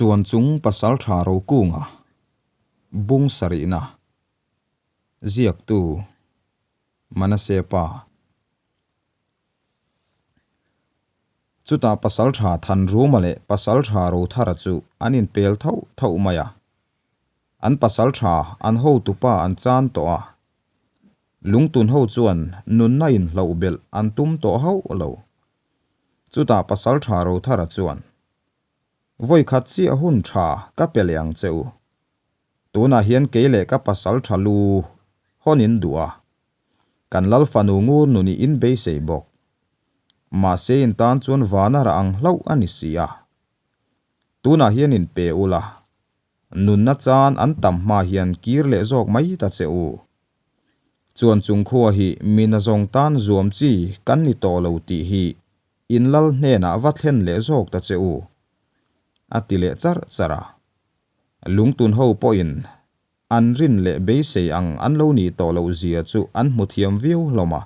Chuan chung Pasaltha Rokunga bung sarihna ziaktu Manase pa. Chutah Pasaltha Thanruma leh Pasaltha Rothara chu an inpel thauh thauh mai a. An Pasaltha an hotupa an chan tawh a. Lungtun ho chuan nunna inhloh belh an tum tawh hauh lo. Chutah Pasaltha Rothara chuan, Vawi khat chiah hun tha ka pe leh ang che u. Tunah hian kei leh ka Pasaltha lu hawn in duh a. Kan Lal fanu ngur nun i in beisei bawk. Mahse in tan chuan vana rah ang hlauh a ni si a. Tunah hian in pe ula, nunna chan an tam hma hian kir leh zawk mai ta che u. Chuan chung khua hi mina zawng tan zuam chi kan ni tawh lo tih hi in lal hnenah va thlen leh zawk ta che u, a ti leh charh charh a. Lungtun ho pawhin an rin leh beisei ang an lo nih tawh loh zia chu an hmu thiam viau hlawm a.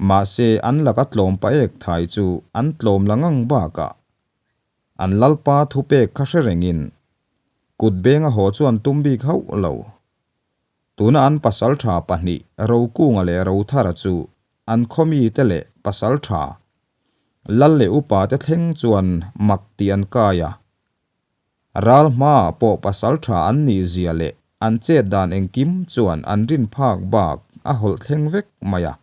Mahse an laka tlawm pa ek thai chu an tlawm la ngang bakah an lalpa thupek kha hre rengin kut benga haw chuan tum bik hauh lo. Tuna an pasaltha pahnih Rokunga leh Rothara chu an khawmite leh pasaltha lal leh upate thleng chuan mak tih an kai a. Ral hmaah pawh pasaltha an nih zia leh an chet dan engkim chuan an rin phak bak a hawlh thleng vek mai a.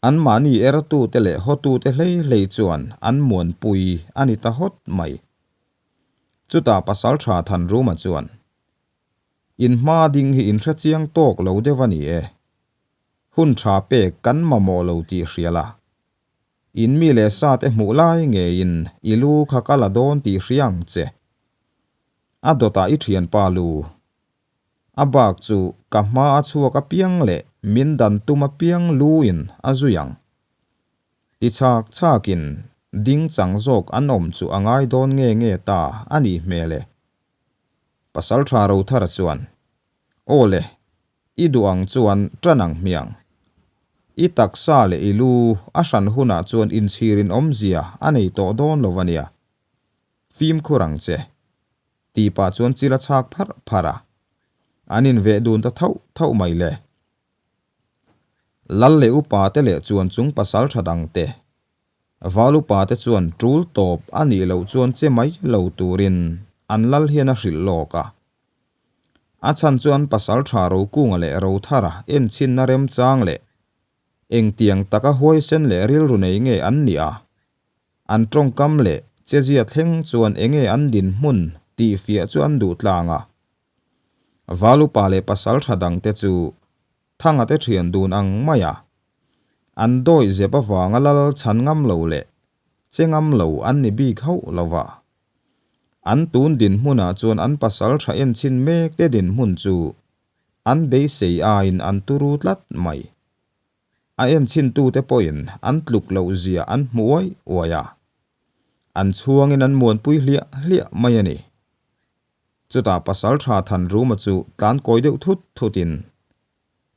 Anmahni ertute leh hawtute hlei hlei chuan an muanpui a ni ta hawt mai. Chutah pasaltha Thanruma chuan, In hma ding hi in hre chiang tawk lo deuh a ni e. Hun tha pek kan mamawh lo tih hria la. In mi leh sa te hmuh lai ngeiin i lu kha ka la dawn tih hria ang che. A dawtah i thianpa lu. A bak chu ka hma a chhuak apiang leh min dan tum apiang lu in a zui ang. Ti chhak chhakin ding chang zawk an awm chu a ngai dawn nge nge ta a nih hmel e. Pasaltha Rothara chuan, Aw le, i duh ang chuan tan ang hmiang. I taksa leh i lu a hran hunah chuan inchhirin awmzia a nei tawh dawn lo a nia. Fimkhur ang che. Tih pah chuan chil a chhak pharh pharh a. An inveh dun ta thauh thauh mai le. Lal leh upa te leh chuan chung pasaltha dang te Valupa te chuan tul tawp a nih loh chuan che mai lo turin an lal hian a hrilh lawk a. A chhan chuan Pasaltha Rokunga leh Rothara enchhinna remchang leh engtiang taka huaisen leh rilru nei nge an nih a, an tawngkam leh chezia thleng chuan enge an dinhmun tih fiah chu an duh tlang a. Valupa leh Pasaltha dangte chu Thanga te thian dun ang mai a, an dawih zep avanga lal chhan ngam lo leh che ngam lo an ni bik hauh lo va. An tun dinhmunah chuan an pasal tha enchhin mek te dinhmun chu an beisei aiin an turu tlat mai. A enchhintute pawhin an tluk loh zia an hmu uai uai a, an chhuangin an muanpui hliah hliah mai a ni. Chutah Pasalṭha Thanruma chu tlan kawi deuh thut thutin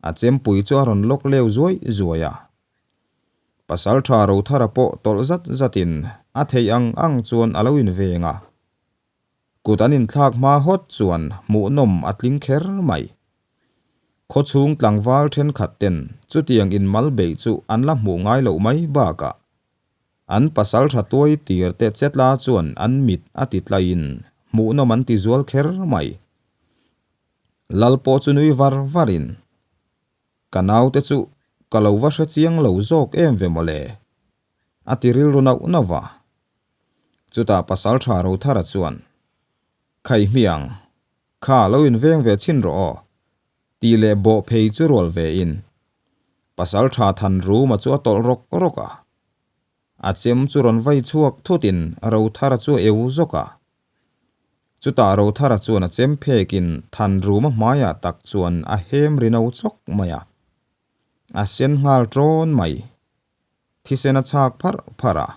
a chempui chu a rawn lawk leu zuai zuai a. Pasalṭha Rothara pawh tawlh zat zatin a theih ang ang chuan a lo inveng a. Kut an inthlak hma hawt chuan hmuhnawm a tling kher mai. Khawchhung tlangval thenkhat ten chutiang inmal beih chu an la hmuh ngai loh mai bakah An pasal tha tuai tir te chetla chuan an mit a ti tlaiin hmuhnawm an ti zual kher mai. Lal pawh chu nui var varin, Ka naute chu ka lo va hre chiang lo zawk em ve mawle, a ti rilru nauh nauh va. Chutah pasal tha Rothara chuan, Khaihmiang, kha lo inveng ve chhin rawh aw, Tih leh bawh phei chu rual ve in Pasal tha than Ruma chu a tawlh rawk rawk a. A chem chu rawn vai chhuak thut in Rothara chu a eu zawk a. Chutah Rothara chuan a chem phek in Than Ruma hmaiah tak chuan a hem ri no chawk mai a. A sen nghal ṭawn mai. Thisen a chhak pharh pharh a.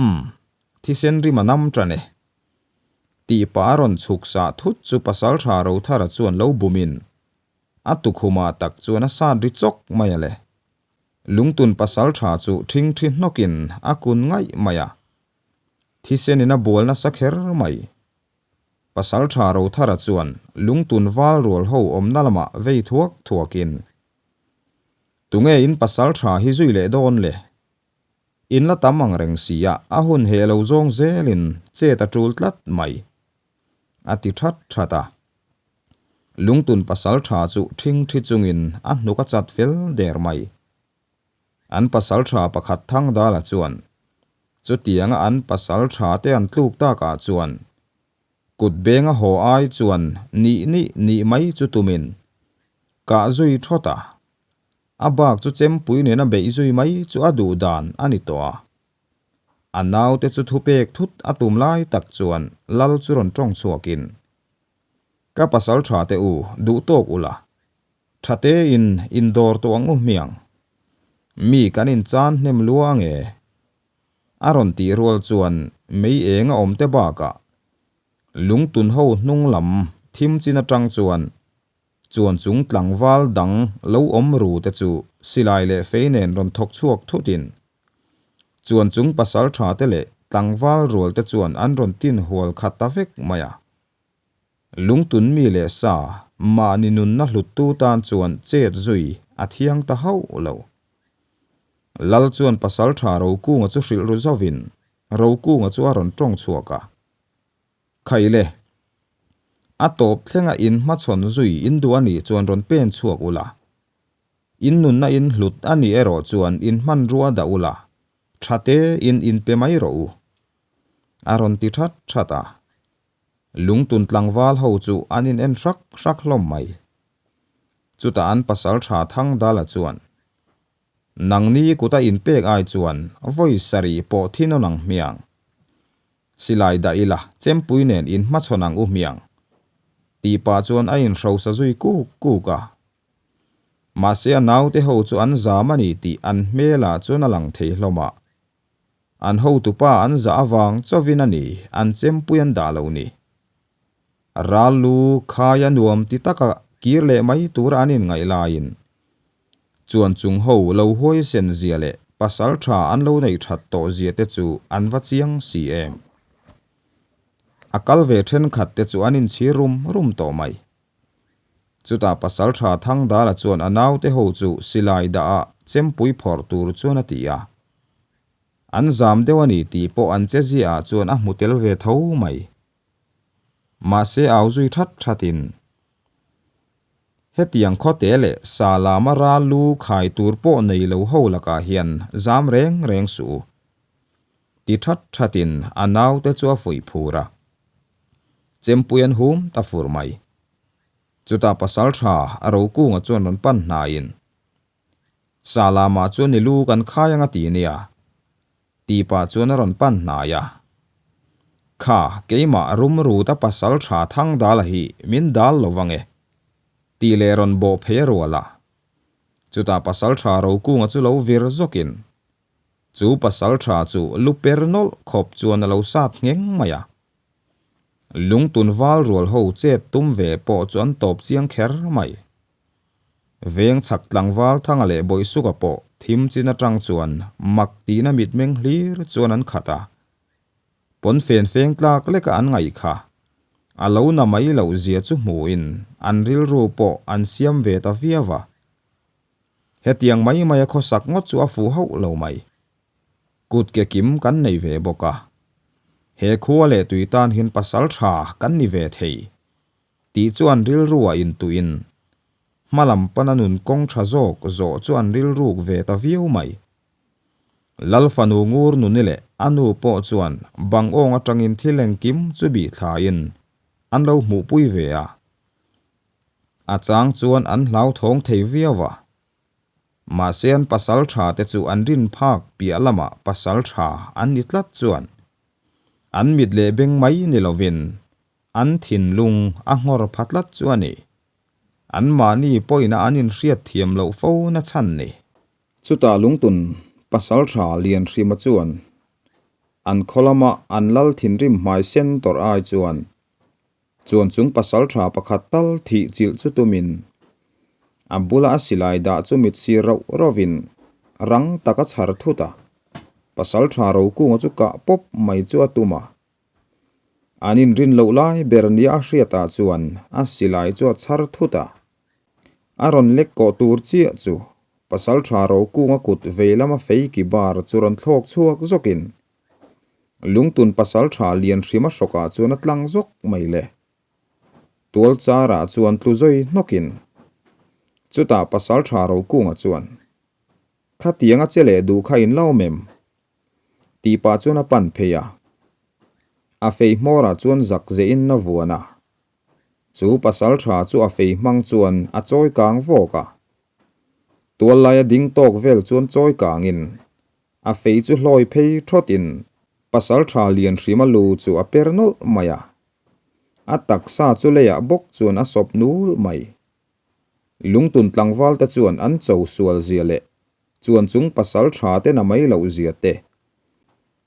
Umm, thisen rim a nam tan e. Tih pah a rawn chhuk sah thut chu Pasaltha Rothara chuan lo bumin a tukhumah tak chuan a sat ri chawk mai a le. Lungtun Pasaltha chu ṭhingṭhi hnawkin a kun ngaih mai a. Thisen in a bual nasa kher mai. Pasalṭha Rothara chuan lungtun val rual ho awmna lamah vei thuak thuakin, Tunge in pasalṭha hi zui leh dawn le? In la tam ang reng si a, a hun heh lo zawng zelin chet a tul tlat mai, a ti that that a. Lungtun pasalṭha chu ṭhingṭhi chungin a hnuk a chat fel der mai. An pasalṭha pakhat Thangdala chuan chutianga an pasalṭha te an tluk takah chuan kut benga haw ai chuan nih nih nih mai chu tumin kah zui thawt a. A bak chu chempui nena beih zui mai chu a duh dan a ni tawh a. A naute chu thupek thut a tum lai tak chuan lal chu rawn tawng chhuakin, Ka pasalṭha te u, duh tawk ula, Tha tein indawr tawh ang u hmiang. Mi kan inchan hnem lua ange. A rawn tih rual chuan mei eng a awm te bakah lungtun ho hnung lam thim chin atang chuan chuan chung tlangval dang lo awm ru te chu silai leh fei nen rawn thawk chhuak thutin chuan chung pasal tha te leh tlangval rual te chuan an rawn tin hual khat ta vek mai a. Lungtun mi leh sa, mahni nunna hluttu tan chuan chet zui a thiang ta hauh lo. Lal chuan pasalṭha Rokunga chu hrilh ru zovin Rokunga chu a rawn ṭawng chhuak a. Khaile, a tawp thlenga in hmachhawn zui in duh a nih chuan rawn pen chhuak ula. In nunna in hlut a nih erawh chuan in hmanrua dah ula, ṭha tein in pe mai rawh u. A rawn ti ṭhat ṭhat a. Lungtun tlangval ho chu an in en hrak hrak hlawm mai. Chutah an pasal tha Thangdala chuan, Nangni kuta in pek ai chuan vawi sarih pawh thi nawn ang hmiang. Silai dah ila chempui nen in hmachhawn ang u hmiang. Tih pah chuan a in hrosa zui kuk kuk a. Mahse a naute ho chu an zam a ni tih an hmelah chuan a lang thei hlawm a. An hotupa an zah avang chawin a ni an chempui an dah lo ni. Ral lu khaia nuam ti taka kir leh mai tura an inngaih laiin chuan chung ho lo huaisen zia leh pasal tha an lo neih that tawh zia te chu an va chiang si em. A kal ve thenkhat te chu an inchhir rum rum tawh mai. Chutah Pasalṭha Thangdala chuan a naute ho chu silai dah ah chempui phawrh tur chuan a ti a. An zam deuh a ni tih pawh an che ziah ah chuan a hmu tel ve tho mai. Mahse au zui that that in, Hetiang khawte leh sa lama ral lu khai tur pawh nei lo ho lakah hian zam reng reng suh u. Ti that that in a naute chu a fuih phur a. Chempui an hum ta fur mai. Chutah pasal tha a Rokunga chuan rawn pan hnaiin, Sa lamah chuan i lu kan khai anga ti nia, tih pah chuan a rawn pan hnai a. Kha, keimah Rumruta pasal tha Thangdala hi min dal lo vang e, tih leh rawn bawh phei a rual a. Chutah pasal tha Rokunga chu lo vir zawkin, Chu pasal tha chu lu per nawlh khawp chuan a lo sat ngheng mai a. Lungtun val rual ho chet tum ve pawh chu an tawp chiang kher mai. Veng chhak tlangval Thanga leh Bawihsuka pawh thim chin atang chuan mak tihna mitmeng hlir chuan an khat a. Pawnfen feng tlak leka an ngaih kha. A lo na mai loh zia chu hmuhin an rilru pawh an siam ve ta viau a. Hetiang mai maia khawsak ngawt chu a fuh hauh lo mai. Kut ke kim kan nei ve bawk a. He khua leh tui tan hian pasal tha kan ni ve thei tih chu an rilru a intuihin hma lam pana nun kawng tha zawk zawh chu an rilruk ve ta viau mai. Lal fanu ngur nuni leh a nu pawh chuan bang awng atangin thil engkim chu bih thlaiin an lo hmuhpui ve a. A chang chuan an hlauthawng thei viau a. Mahse an pasal tha te chu an rin phak piah lamah pasal tha an ni tlat chuan an mit leh beng mai ni lovin an thinlung a nghawr pha tlat chu a ni. An mahni pawhina an inhriat thiam loh fo na chhan ni. Chutah lungtun pasal tha Lianhrima chuan an khaw lama an lal thinrim hmai sen tawrh ai chuan Chuan chung pasal tha pakhat tal thih chilh chu tumin a bula a silai dah chu mit sir rauh rauhin rang tak a chhar thut a. Pasalṭha Rokunga chu kah pawp mai chu a tum a. An inrin loh lai ber nia a hriatah chuan a silai chu a chhar thut a. A rawn lek kawh tur chiah chu Pasalṭha Rokunga kut vei lama fei ki bar chu rawn thlawk chhuak zawkin Lungtun Pasalṭha Lianhrima hrawkah chuan a tlang zawk mai le. Tual charah chuan tlu zawi hnawkin chutah Pasalṭha Rokunga chuan, Khatiang a che leh duh kha in lo awm em? tih pah chuan a pan phei a. A fei hmawrah chuan zak zehin a vuan a. Chu Pasalṭha chu a fei hmang chuan a chawi kang vawk a. Tual laia ding tawk vel chuan chawi kangin A fei chu hlawi phei thawtin Pasalṭha Lianhrima lu chu a per nawlh mai a. A taksa chu leiah bawk chuan a sawp nul mai. Lungtun tlangval te chuan an cho sual zia leh chuan chung Pasalṭha te na mai loh zia te,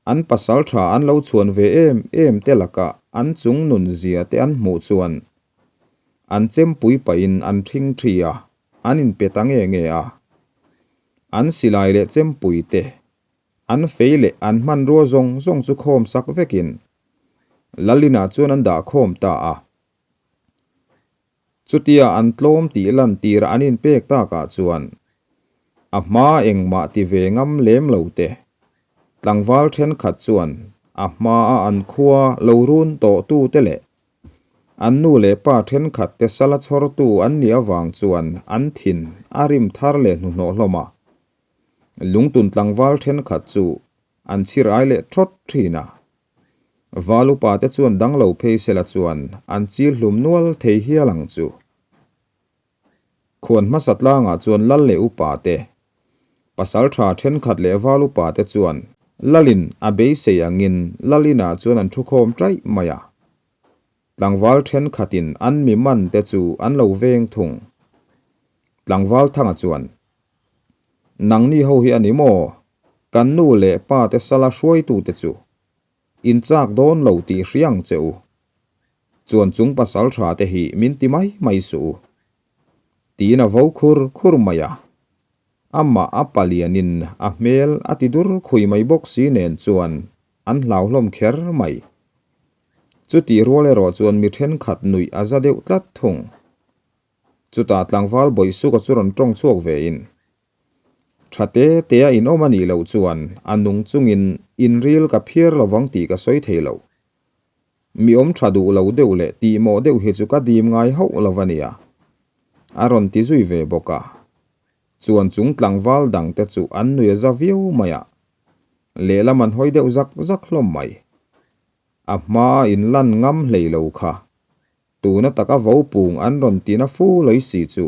an Pasalṭha an lo chhuan ve em em te lakah an chung nun zia te an hmuh chuan an chempui pahin an ṭhing ṭhi a, an inpe ta nge nge a. An silai leh chempui te, an fei leh an hmanrua zawng zawng chu khawm sak vekin Lalinah chuan an dah khawm ta a. Chutia an tlawm tih lantir an inpek takah chuan a hma engmah ti ve ngam lem lo te, tlangval thenkhat chuan a hmaa an khua lo run tawhtu te leh An nu leh pa thenkhat te sala chhawrtu an nih avang chuan an thin a rim thar leh hnuhnawh hlawm a. Lungtun tlangval thenkhat chu an chhir ai leh thawt thin a. Val upa te chuan dang lo phei sela chuan an chil hlum nual thei hial ang chu. Khuan hmasa tlangah chuan lal leh upa te, pasal tha thenkhat leh val upa te chuan lalin a beisei angin lal inah chuan an thukhawm taih mai a. Tlangval thenkhatin an mi man te chu an lo veng thung. Tlangval Thanga chuan, Nangni ho hi a ni maw? Kan nu leh pa te sala hruaitute chu in chak dawn lo tih hria ang che u. Chuan chung pasal tha te hi min ti mai mai suh u. Tiin a vo khur khur mai a. Amah a palianin a hmel a ti dur khui mai bawk si nen chuan an hlauhlawm kher mai. Chutih rual erawh chuan mi thenkhat nuih a za deuh tlat thung. Chutah tlangval bawihsuka chu rawn tawng chhuak vein, Tha te te a inawm a nih loh chuan a nung chungin inril ka phiar lovang tih ka sawi thei lo. Mi awm tha duh lo deuh leh tihmawh deuh hi chu ka dim ngai hauh lo a nia, a rawn ti zui ve bawk a. Chuan chung tlangval dang te chu an nui a za viau mai a, lehlam an hawi deuh zak zak hlawm mai. A hmaa inlan ngam hlei lo kha Tuna taka vopung an rawn tina fu lawih si chu.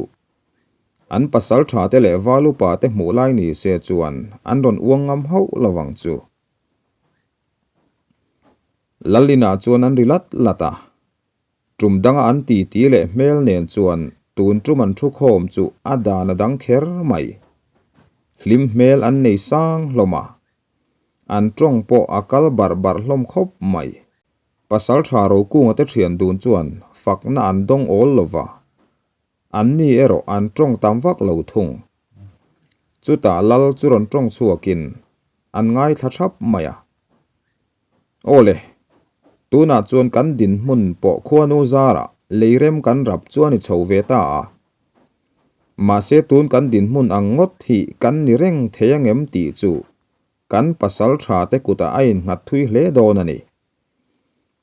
An pasal tha te leh val upa te hmuh lai ni se chuan an rawn uang ngam hauh lo ang chu. Lalina chuan an ri lat lat a. Tum danga an titi leh hmel nen chuan tun tum an thu khawm chu a dan a dang kher mai. Hlim hmel an nei sang hlawm a. An tawng pawh a kal barh barh hlawm khawp mai. Pasal tha Rokunga te thian dun chuan fakna an dawng awl lo va, anni erawh an tawng tam vak lo thung. Chutah lal chu rawn tawng chhuakin an ngaithla thap mai a. Aw le, tunah chuan kan dinhmun pawh khuanu zarah leirem kan rap chuan i chho ve ta a. Mahse tun kan dinhmun ang ngawt hi kan ni reng thei angem tih chu Kan pasal tha te kutah a innghat thui hle dawn a ni.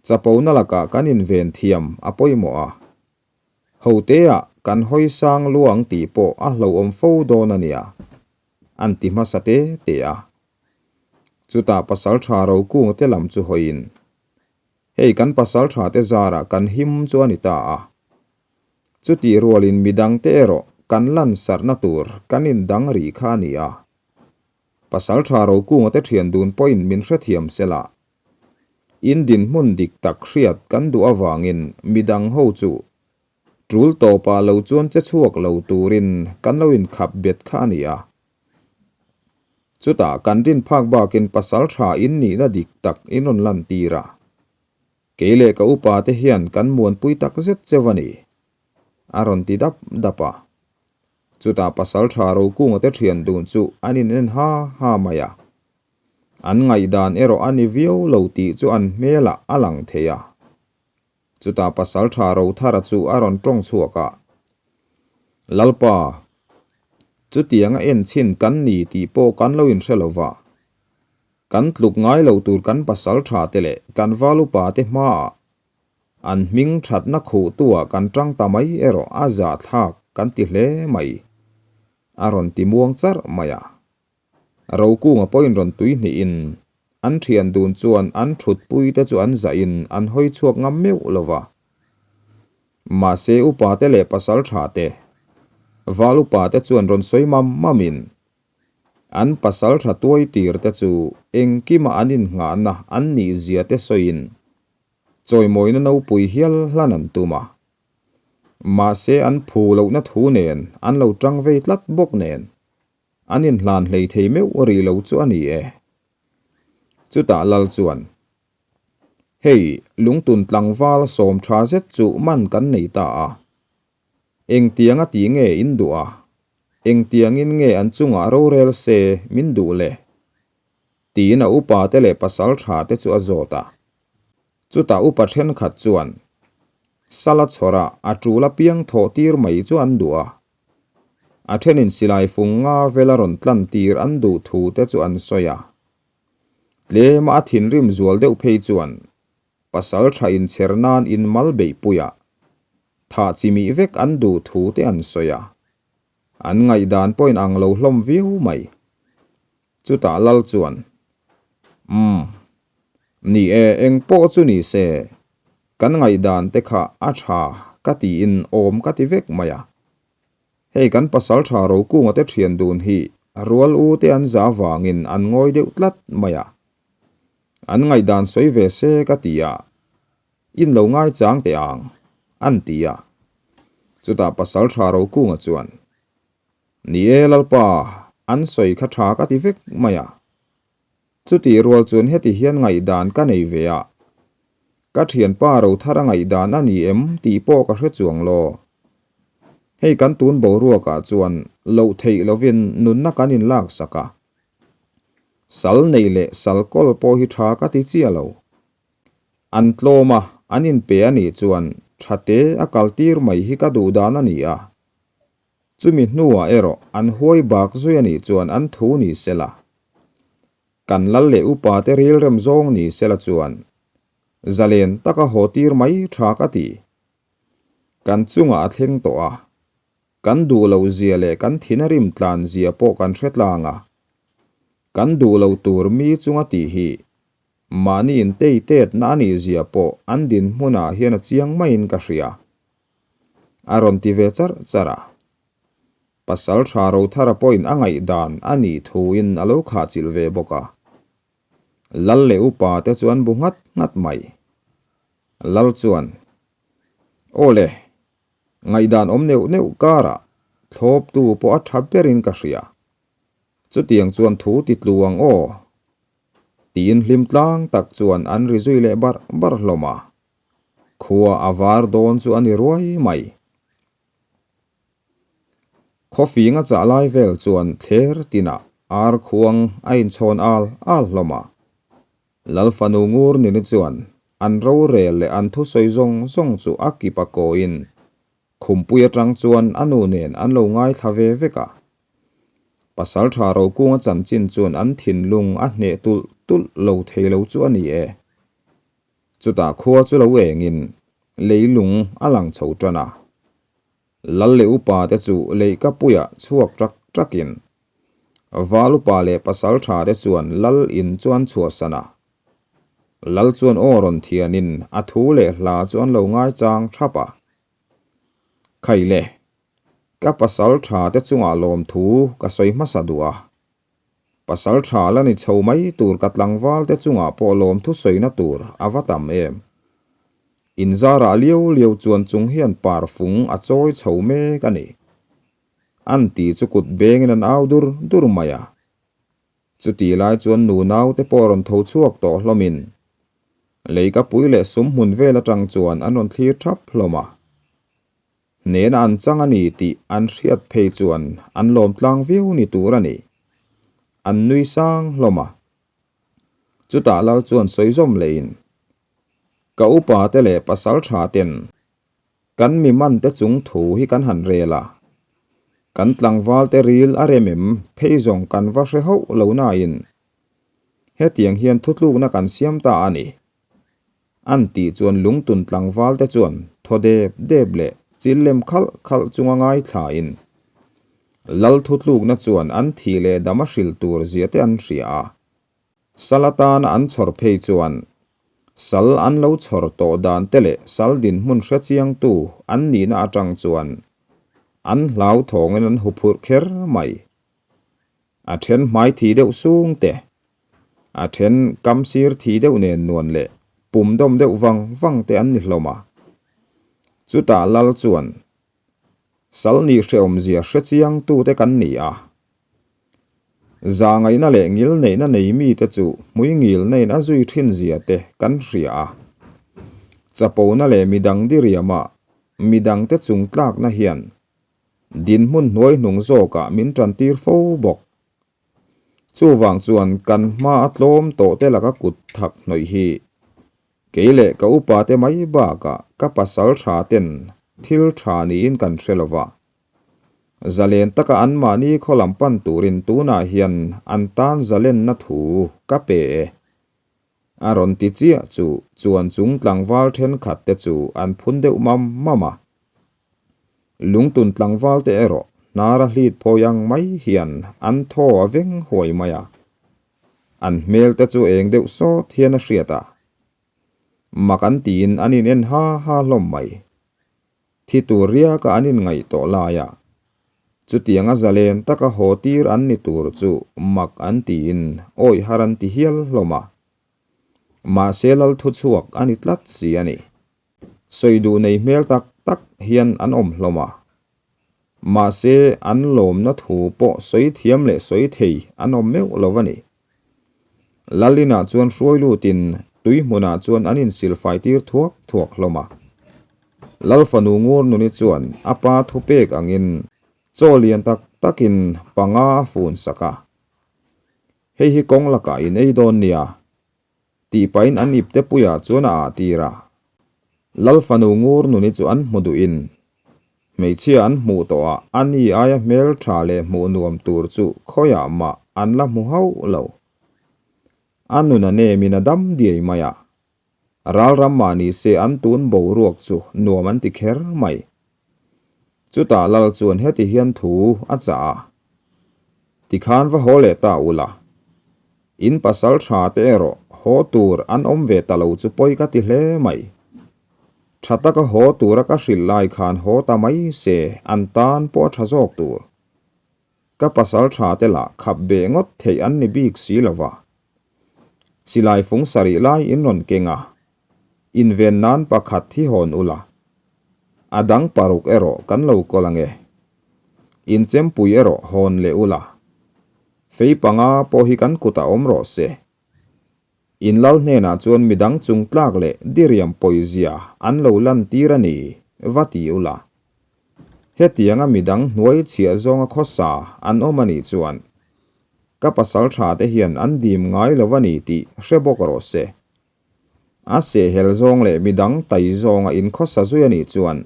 Chapona lakah kan inven thiam a pawimawh a. Hoteah kan hawi sang luang tih pawh a hlauhawm fo dawn a nia, an ti hmasa te te a. Chutah pasal tha Rokunga te lam chu hawiin, Hei kan pasal tha te zarah kan him chu a ni ta a. Chutih rualin midangte erawh kan lansarhna tur kan indang rih kha a ni a. Pasalṭha Rokunga te ṭhian dun pawhin min hrethiam se la. In dinhmun dik tak hriat kan duh avangin midang ho chu ṭul tawpah lo chuan che chhuak lo turin kan lo inkhap bet kha a ni a. Chutah kan rin phak bakin pasalṭha in nihna dik tak in rawn lantir a. Kei leh ka upa te hian kan muanpui tak zet cheu a ni, a rawn ti dap dap a. Chutah Pasalṭha Rokunga te ṭhian dun chu an in en ha ha mai a. An ngaihdan erawh a ni viau lo tih chu an hmelah a lang thei a. Chutah pasalṭha Rothara chu a rawn ṭawng chhuak a, Lalpa, chutianga en chhin kan ni tih pawh kan lo inhre lo va. Kan tluk ngai lo tur kan pasalṭha te leh kan val upa te hmaah an hming ṭhatna khuhtuah kan ṭang ta mai erawh a zahthlak kan ti hle mai, a rawn ti muang charh mai a. Rokunga pawhin rawn tui hnihin an ṭhian dun chuan an ṭhutpui te chu an zahin an hawi chhuak ngam meuh lo va. Mahse upa te leh pasalṭha te, val upa te chuan rawn sawi mam mamin An pasal tha tuai tir te chu engkima an innghahna an nih zia te sawiin chawimawina nopui hial hlan an tum a. Mahse an phu lohna thu nen an lo tang vei tlat bawk nen an inhlan hlei thei meuh rih lo chu a ni e. Chutah Lal chuan, Hei, lungtun tlangval sawm tha zet chu man kan nei ta a. Engtianga tih nge in duh a? Engtiangin nge an chungah rorel se min duh le? Tiin a upa te leh pasal tha te chu a zawt a. Chutah upa thenkhat chuan Sala chhawrah a tul apiang thawh tir mai chu an duh a. A thenin silai fung nga vela rawn tlan tir an duh thu te chu an sawi a. Tlema a thinrim zual deuh phei chuan Pasal tha inchher nan in mal beihpuiah thah chi mih vek an duh thu te an sawi a, an ngaihdan pawhin ang lo hlawm viau mai. Chutah Lal chuan, Umm, ni e, eng pawh chu ni se, kan ngaihdan te kha a tha ka tiin awm ka ti vek mai a. Hei kan pasal tha Rokunga te thian dun hi rual u te an za vangin an ngawi deuh tlat mai a. An ngaihdan sawi ve se ka ti a, in lo ngaichang teh ang, an ti a. Chutah pasal tha Rokunga chuan, Ni e Lalpa, an sawi kha tha ka ti vek mai a. Chutih rual chuan heti hian ngaihdan ka nei ve a, ka thianpa Rothara ngaihdan a ni em tih pawh ka hre chuang lo. Hei kan tun boruakah chuan loh theih lovin nunna kan inlaksak a. Sal nei leh sal kawl pawh hi tha ka ti chiah lo. An tlawm a, an inpe a nih chuan tha te a kal tir mai hi ka duh dan a ni a. Chumi hnuah erawh an huai bak zui a nih chuan an thu ni sela. Kan lal leh upa te rilrem zawng ni sela chuan zalen taka haw tir mai tha ka ti. Kan chungah a thleng tawh a. Kan duh loh zia leh kan thin a rim tlan zia pawh kan hre tlang a. Kan duh lo tur mi chunga tih hi mahni intei tetna a nih zia pawh an dinhmunah hian a chiang maiin ka hria. A rawn ti ve charh charh a. Pasal tha Rothara pawhin a ngaihdan a nih thuin a lo khahchilh ve bawk a. Lal leh upa te chu an bu nghat nghat mai. Lal chuan, Aw le, ngaihdan awm neuh neuh karah thlawptu pawh a tha berin ka hria. Chutiang chuan thu ti tlu ang aw. Tiin hlim tlang tak chuan an ri zui leh barh barh hlawm a. Khua a var dawn chu a ni ruai mai. Khawfing a chah lai vel chuan thler tinah ar khuang a inchhawn al al hlawm a. Lal fanu ngur nini chuan an rorel leh an thusawi zawng zawng chu a kip a kawiin khumpui atang chuan a nu nen an lo ngaithla ve vek a. Pasal tha Rokunga chanchin chuan an thinlung a hneh tulh tulh lo thei lo chu a ni e. Chutah khua chu lo engin leilung a lang chho tan a. Lal leh upa te chu leihkapuiah chhuak ṭak ṭakin Val upa leh pasal ṭha te chuan Lal in chu an chhuahsan a. Lal chuan aw rawn thianin a thu leh hla chu an lo ngaichang ṭhap a. Khai le, ka pasal ṭha te chungah lawmthu ka sawi hmasa duh a. Pasal tha la ni chho mai tur ka tlangval te chungah pawh lawmthu sawina tur a va tam em. Inzarah liau liau chuan chung hian parfung a chawi chho mek a ni. An ti chu kut bengin an au dur dur mai a. Chuti lai chuan nunau te pawh rawn tho chhuak tawh hlawmin leikapui leh sum hmun vel atang chuan an rawn thlir thap hlawm a. Hnena an chang a ni tih an hriat phei chuan an lawm tlang viau ni tur a ni. An nui sang hlawm a. Chutah lal chuan sawi zawm lehin, Ka upa te leh pasal tha ten kan mi man te chung thu hi kan han rel a, kan tlangval te ril a rem em phei zawng kan va hre hauh lo nain hetiang hian thutlukna kan siam ta a ni. An tih chuan lungtun tlangval te chuan thaw dep dep leh chil lem khalh khalh chunga ngaithlain lal thutlukna chuan an thih leh dam a hrilh tur zia te an hria a. Sal atana an chhawr phei chuan sal an lo chhawr tawh dan te leh sal dinhmun hre chiangtu an nihna atang chuan an hlauthawngin an huphurh kher mai. A then hmai thi deuh sung te, a then kam sir thi deuh nen nuan leh pum dawm deuh vang vang te an ni hlawm a. Chutah lal chuan sal nih hrehawmzia hre chiangtute kan ni a. Zahngaihna leh ngilneihna nei mite chu hmui ngilnein a zui thin zia te kan hria a. Chapona leh midang diriama midangte chung tlakna hian dinhmun hnuai hnung zawkah min tantir fo bawk. Chuvang chuan kan hma a tlawm tawh te laka kut thak hnawih hi kei leh ka upate mai bakah ka pasal tha ten thil tha niin kan hre lova. Zalen taka anmahni khaw lam pan turin tunah hian an tan zalenna thu ka pe e. A rawn ti chiah chu chuan chung tlangval thenkhat te chu an phun deuh mam mam a. Lungtun tlangval te erawh hnara hlit phawi ang mai hian an thaw a veng huai mai a. An hmel te chu eng deuh sawt hian a hriat a. Mak an tiin an in en ha ha hlawm mai. Thi tur riaka an inngaih tawh laia chutianga zalen taka haw tir an ni tur chu mak an tiin awih har an ti hial hlawm a. Mahse lal thuchhuak a ni tlat si a ni. Sawi duh nei hmel tak tak hian an awm hlawm a. Mahse an lawmna thu pawh sawi thiam leh sawi thei an awm meuh lo a ni. Lal inah chuan hruai lutin tui hmunah chuan an insilfai tir thuak thuak hlawm a. Lal fanu ngur nuni chuan a pa thupek angin chaw lian tak takin panga a fun sak a. Hei hi kawng lakah in ei dawn nia. Tih pahin an ipte puiah chuan a ah tir a. Lal fanu ngur nuni chu an hmu duhin hmeichhia an hmuh tawh a, a ni aia hmel tha leh hmuh nuam tur chu khawiah mah an la hmu hauh lo. A nun a nemin a dam diai mai a. Ralram mah ni se an tun boruak chu nuam an ti kher mai. Chutah lal chuan heti hian thu a chah a, Tikhan va haw leh ta ula. In pasal tha te erawh haw tur an awm ve ta lo chu pawi ka ti hle mai. Tha taka haw tura ka hrilh lai khan haw ta mai se an tan pawh a tha zawk tur. Ka pasal tha te lah khap beh ngawt theih an ni bik si lova. Silai fung sarih lai in rawn keng a, inven nan pakhat hi hawn ula, a dang paruk erawh kan lo kawl ange. Inchempui erawh hawn leh ula, fei panga pawh hi kan kutah awm rawh se. In lal hnenah chuan midang chung tlak leh diriam pawizia an lo lantir a ni, va ti ula. Hetianga midang hnuai chhiah zawnga khawsa an awm a nih chuan ka pasal tha te hian an dim ngai lo a ni tih hre bawk rawh se. A sehhel zawng leh midang tai zawnga in khawsa zui a nih chuan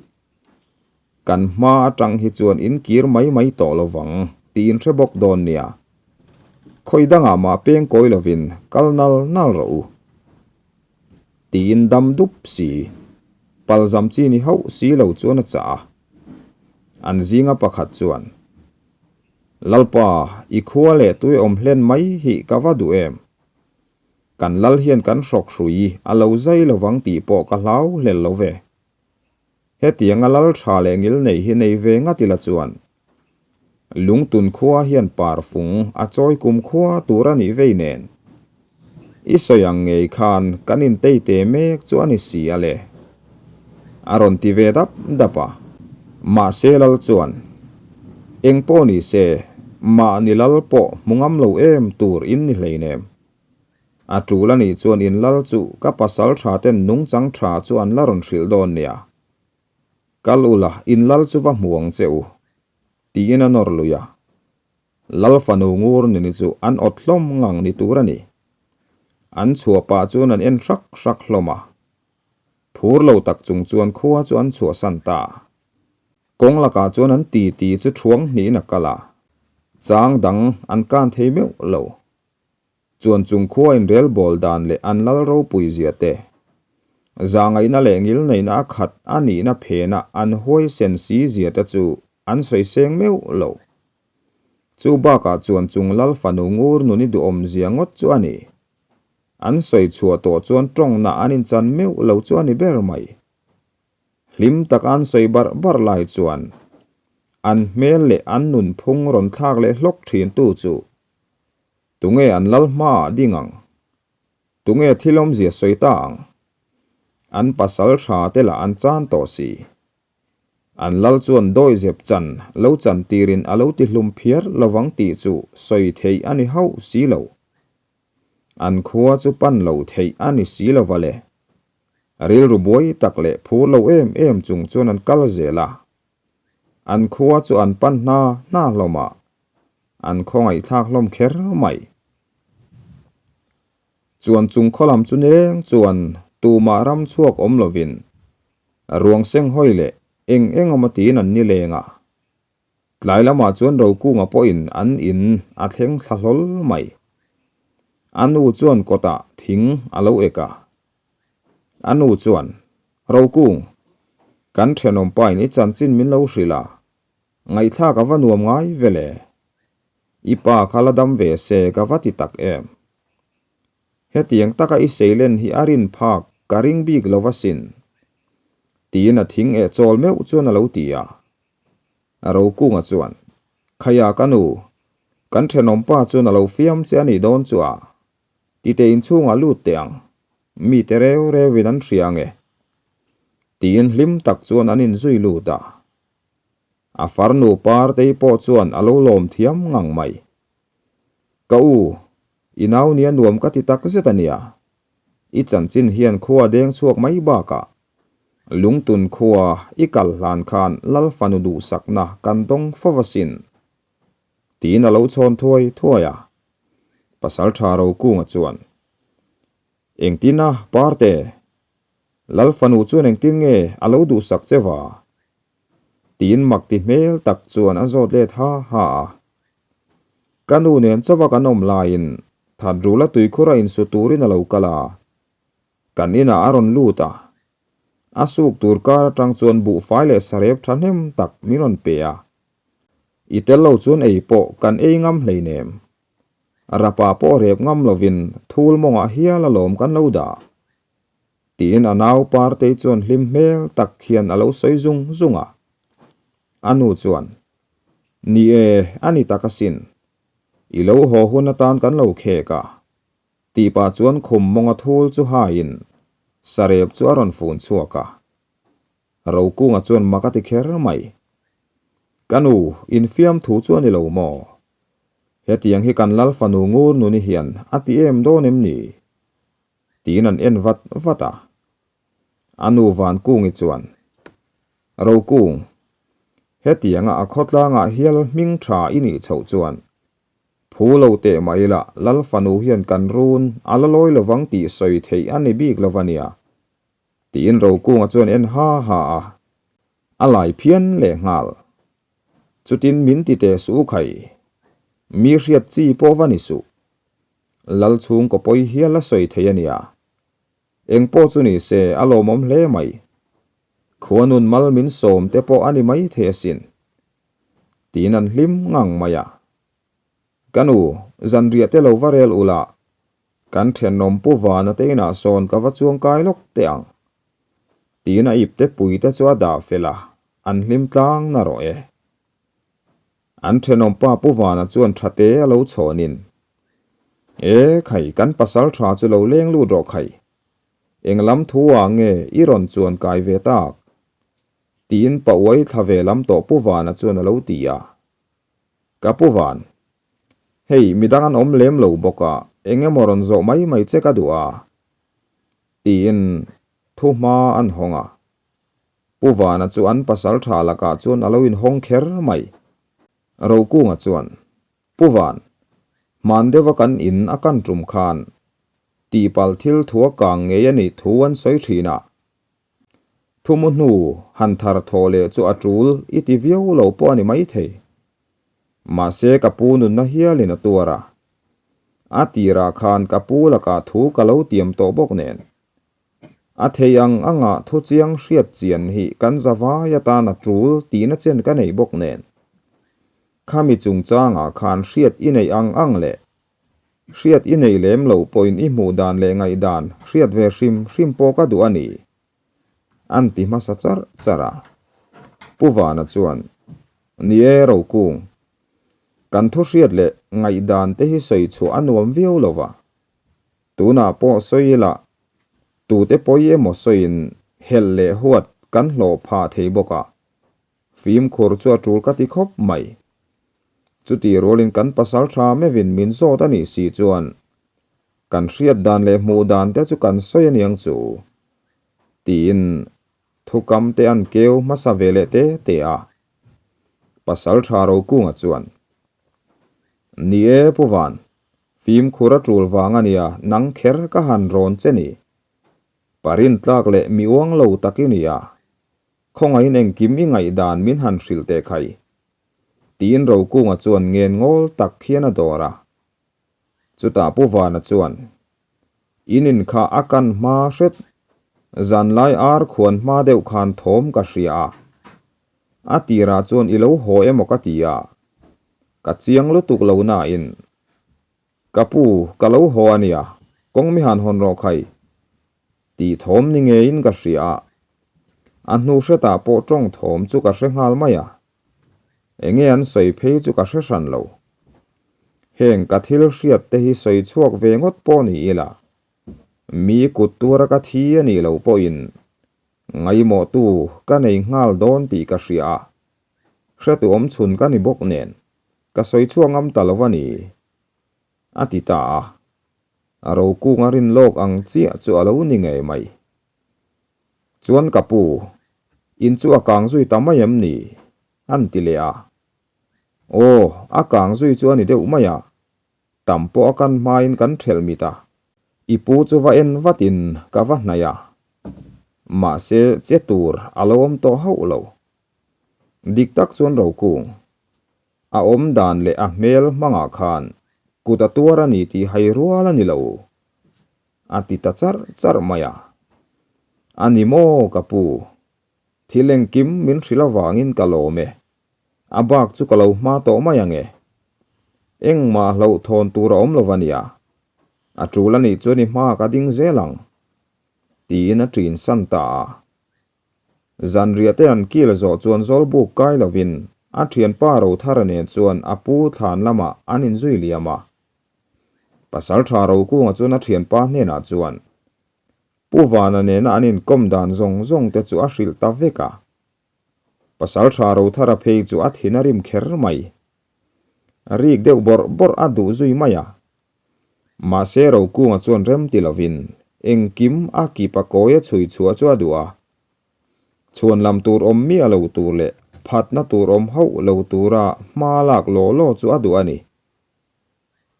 kan hma atang hi chuan in kir mai mai tawh lo vang tih in hre bawk dawn nia. Khawi dangah mah peng kawi lovin kal nal nal rawh u. Tiin dam dup si, palzam chi ni hauh si lo chuan a chah a. An zinga pakhat chuan, Lalpa, i khua leh tui awm hlen mai hi ka va duh em? Kan lal hian kan hrawk hrui a lo zai lovang tih pawh ka hlau hlel lo ve. Hetianga lal tha leh ngil nei hi nei ve ngat ila chuan Lungtun khua hian parfung a chawi kum khua tur a nih vei nen. I sawi ang ngei khan kan intei te mek chu a ni si a le. A rawn ti ve dap dap a. Mahse lal chuan, Eng pawh ni se, mahni lal pawh hmu ngam lo em tur in ni hleinem. A tul a nih chuan in lal chu ka pasal tha ten nungchang tha chu an la rawn hrilh dawn nia. Kal ula in lal chu va hmu ang che u. Tiin a nawr lui a. Lal fanu ngur nuni chu an awt hlawm ngang ni tur a ni. An chhuah pah chuan an en hrak hrak hlawm a. Phur lo tak chung chuan khua chu an chhuahsan ta. Kawng lakah chuan an titi chu thuang hnihin a kal a, chang dang an kan thei meuh lo. Chuan chung khua inrel bawl dan leh an lal ropui zia te, zahngaihna leh ngilneihna a khat a nihna phena an huaisen si zia te chu an sawi seng meuh lo. Chu bakah chuan chung lal fanu ngur nun i duhawm zia ngawt chu a ni. An sawi chhuah tawh chuan tawngna an inchan meuh lo chu a ni ber mai. Hlim taka an sawi barh barh lai chuan an hmel leh an nunphung rawn thlak leh hlawk thintu chu tunge an lal hmaah ding ang? Tunge thil awmzia sawi ta ang? An pasal tha te lah an chan tawh si. An lal chuan dawi zep chan lo chan tirin a lo ti hlum phiar lovang tih chu sawi theih a ni hauh si lo. An khua chu pan lo theih a ni si lova le. Rilru buai tak leh phur lo em em chung chuan an kal zel a. An khua chu an pan hna hna hlawm a, an khawngaihthlak hlawm kher mai. Chuan chung khaw lam chu nileng chuan tumah ram chhuak awm lovin ruang seng hawi leh eng eng awm a tiin an nileng a. Tlai lamah chuan Rokunga pawhin an in a thleng thla hlawl mai. A nu chuan kawtah thing a lo ek a. A nu chuan, Rokung, kan thenawm pain i chanchin min lo hrilh a, ngaihthlak a va nuam ngai ve le. I pa kha la dam ve se ka va ti tak em. Hetiang taka i seilen hi a rin phak ka ring bik lo va sin. Tiin a thing eh chawl meuh chuan a lo ti a. Rokunga chuan, Khaia ka nu, kan thenawm pa chuan a lo fiam che a nih dawn chu a, tite inchhungah lut teh ang, mite reu reuin an hria ange. Tiin hlim tak chuan an inzui lut a. A farnu Partei pawh chuan a lo lawm thiam ngang mai. Ka u, i nau nia nuam ka ti tak zet a nia. I chanchin hian khua deng chhuak mai bakah Lungtun khua i kal hlan khan Lal fanu duhsakna kan dawng fo va sin. Tiin a lo chhawn thuai thuai a. Pasaltha Rokunga chuan, Engtin a, Parte? Lal fanu chuan engtin nge a lo duhsak che va? Tiin mak ti hmel tak chuan a zawt let ha ha a. Ka nu nen chauha kan awm laiin Thatrula tuikhur a insu turin a lo kal a. Kan inah a rawn lut a, a suk tur kar atang chuan buhfai leh sarep thahnem tak min rawn pe a. I tel lo chuan ei pawh kan ei ngam hleinem. Rapa pawh rep ngam lovin thul mawngah hial alawm kan lo dah. Tiin a nau Partei chuan hlim hmel tak hian a lo sawi zung zung a. A nu chuan, Ni e, a ni tak asin. I lo haw hun atan kan lo khek a. Tih pah chuan khum mawnga thul chu haiin sarep chu a rawn fun chhuak a. Rokunga chuan mak a ti kher mai. Ka nu, infiam thu chu a ni lo maw? Hetiang hi kan lal fanu ngur nuni hian a ti em dawn em ni? Tiin an en vat vat a. A nu Vankungi chuan, Rokung, hetianga a khawtlangah hial hming tha i nih chhoh chuan Phu lo teh mai ila, Lal fanu hian kan run a la lawi lovang tih sawi theih a ni bik lo va nia. Tiin Rokunga chuan en ha ha a, a lai phian leh nghal. Chutin min ti teh suh u khai. Mi hriat chi pawh va ni suh. Lal chhungkaw pawi hial a sawi thei a nia. Eng pawh chu ni se a lawmawm hle mai. Khuanun mal min sawm te pawh a ni mai thei asin. Tiin an hlim ngang mai a. Ka nu, zanriah te lo va rel ula, kan thenawm Pu Vana te inah sawn ka va chuang kai lawk teh ang. Tiin a ipte pui te chu a dah fel a, an hlim tlang na rawh e. An thenawm pa Pu Vana chuan tha te a lo chhawnin, E khai, kan pasal tha chu lo leng lut rawh khai. Eng lam thu ah nge i rawn chuan kai ve tak? Tiin pa uai thla ve lam tawh Pu Vana chuan a lo ti a. Ka Pu Van, hei midang an awm lem lo bawk a, eng emaw rawn zawh mai mai che ka duh a, tiin thu hma an hawng a. Pu Vana chu an pasal tha lakah chuan a lo inhawng kher mai. Rokunga chuan, Pu Van, hman deuha kan in a kan tum khan. Tihpalh thil thua kang ngei a nih thu an sawi thin a. Thumu hnu han thar thawh leh chu a tul i ti viau lo pawh a ni maithei. Mahse ka pu nunna hialin a tuar a. A tirah khan ka pu lakah thu ka lo tiam tawh bawk nen. A thei ang anga thu chiang hriat chian hi kan zavai atan a tul tihna chen ka nei bawk nen. Khami chungchangah khan hriat i neih ang ang leh Hriat i nei lem lo pawhin i hmuh dan leh ngaihdan hriat ve hrim hrim pawh ka duh a ni, an ti hmasa charh charh a. Pu Vana chuan, Ni e Rokung, kan thu hriat leh ngaihdan te hi sawi chhuah a nuam viau lo va, tunah pawh sawi ila tute pawi emaw sawiin helh leh huat kan hlawh phah thei bawk a, Fimkhur chu a tul ka ti khawp mai. Chutih rualin kan pasal tha mevin min zawt a nih si chuan kan hriat dan leh hmuh dan te chu kan sawi a niang chu tiin thukam te an keu hmasa ve leh te te a. Pasal tha Rokunga chuan, Ni e Pu Van, fimkhur a tul vang a nia nang kher ka han rawn che ni. Parin tlak leh mi uang lo tak i ni a, Khawngaihin engkim i ngaihdan min han hrilh teh khai. Tiin Rokunga chuan ngen ngawl tak hian a dawr a. Chutah Pu Vana chuan, In in kha a kan hma hret, zanlai ar khuan hma deuh khan thawm ka hria a. A tirah chuan i lo haw emaw ka ti a, ka chiang lutuk lo nain Ka pu, ka lo haw a nia, kawng mi han hawn rawh khai. Tih thawm ni ngeiin ka hria a, a hnu hretah pawh tawng thawm chu ka hre nghal mai a, enge an sawi phei chu ka hre hran lo. Heng ka thil hriat te hi sawi chhuak ve ngawt pawh ni ila, mi kut tura ka thi a nih loh pawhin ngaimawhtu ka nei nghal dawn tih ka hria a, hretu awmchhun ka ni bawk nen ka sawi chhuak ngam ta lo a ni, a ti ta a. A rokung a rin lawk ang chiah chu a lo ni ngei mai. Chuan ka pu, in chu a kang zui ta mai em ni? An ti leh a. Aw, a kang zui chu a ni deuh mai a, tam pawh a kan hmain kan thelh mit a. I pu chu va en vatin ka va hnaih a, mahse che tur a lo awm tawh hauh lo. Dik tak chuan rokung, A awm dan leh a hmel hmangah khan kut a tuar a ni tih hai rual a ni lo, a ti ta charh charh mai a. A ni maw ka pu, thil engkim min hrilh avangin ka lawm e, a bak chu ka lo hma tawh mai ang e. Engmah hlauhthawn tur a awm lo va nia, a tul a nih chuan i hma ka ding zel ang, tiin a ṭin san ta a. Zanriah te an kil zawh chuan Zawlbuk kai lovin a thianpa Rothara nen chuan a pu thlan lamah an inzui liam a. Pasaltha Rokunga chuan a thianpa hnenah chuan Pu Vana nena an inkawm dan zawng zawng te chu a hrilh ta vek a. Pasaltha Rothara phei chu a thin a rim kher mai. Rik deuh bawrh bawrh a duh zui mai a. Mahse Rokunga chuan rem ti lovin engkim a kip a kawi a chhui chhuah chu a duh a. Chhuan lam tur awm miah lo tur leh phatna tur awm hauh lo tura hma lak law law chu a duh a ni.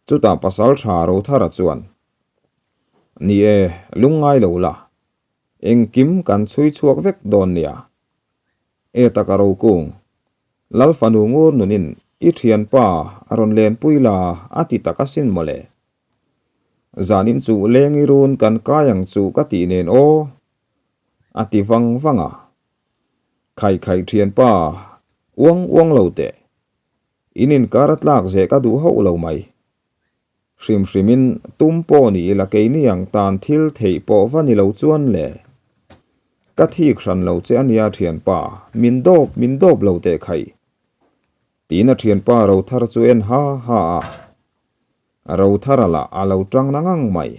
Chutah Pasaltha Rothara chuan, Ni e, lungngai lo la, engkim kan chhui chhuak vek dawn nia. E taka Rokung, Lal fanu ngur nunin i thianpa a rawn lenpui la a ti tak asin mawle. Zanin chu leng i run kan kai ang chu ka tih nen aw. A ti vang vang a. Khaih khaih thianpa, uang uang lo teh. In inkar a tlak zeh ka duh hauh lo mai. Hrim hrimin tum pawh ni ila keini ang tan thil theih pawh va ni lo chuan le. Ka thik hran lo che ania thianpa, min dawp min dawp lo teh khaih. Tiin a thianpa Rothar chu en ha ha a. Rothara lah a lo tang na ngang mai.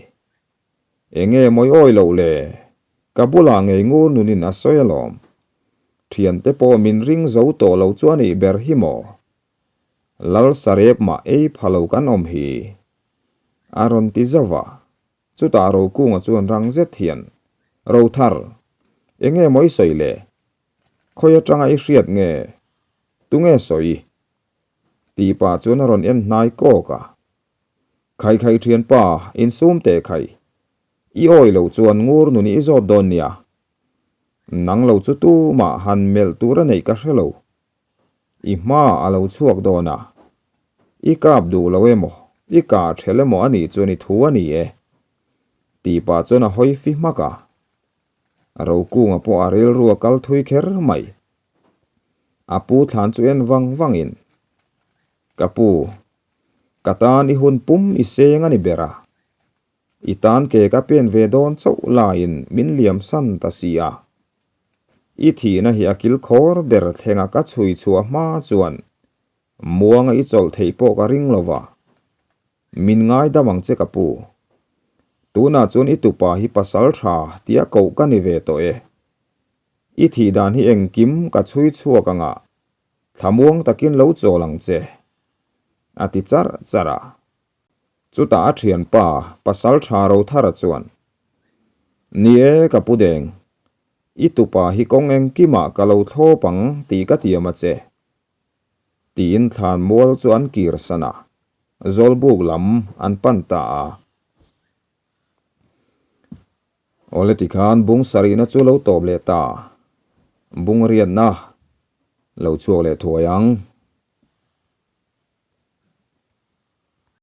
Enge mawi awi loh le? Ka bulah ngei ngur nunin a sawi alawm. Thiante pawh min ring zo tawh lo chu a nih ber hi maw? Lal sarep mah ei pha lo kan awm hi. A rawn ti zauh a. Chutah Rokunga chuan rang zet hian, Rothar, enge mawi sawi le? Khawi atanga i hriat nge? Tunge sawi? Tih pah chuan a rawn en hnai kawk a. Khai khai thianpa, insum teh khai. I awi loh chuan ngur nun i zawt dawn nia. Nang lo chu tumah han melh tur a neih ka hre lo. I hma a lo chhuak dawn a. I kap duh lo emaw, i kah ṭhel emaw a nih chuan i thu a ni e. Tih pah chuan a hawi fi hmak a. Rokunga pawh a rilru a kal thui kher mai. A pu thlan chu en vang vangin, Ka pu, ka tan i hun pum i seng a ni ber a. I tan ke ka pen ve dawn chauh laiin min liam san ta si a. I thihna hi a kil khawr ber thlenga ka chhui chhuah hma chuan muanga i chawlh theih pawh ka ring lo va. Min ngaidam ang che ka pu. Tunah chuan i tupa hi pasal tha tia koh ka ni ve tawh e. I thih dan hi engkim ka chhui chhuak anga thlamuang takin lo chawl ang che. A ti charh charh a. Chutah a thianpa pasal tha Rothara chuan, Ni e ka pu deng, i tupa hi kawng engkimah ka lo thlawp ang tih ka tiam a che. Tiin thlan mual chu an kir san a, Zawlbuk lam an pan ta a. Awle tikhan bung sarihna chu lo tawp leh ta, bung riatna lo chhuak leh thuai ang.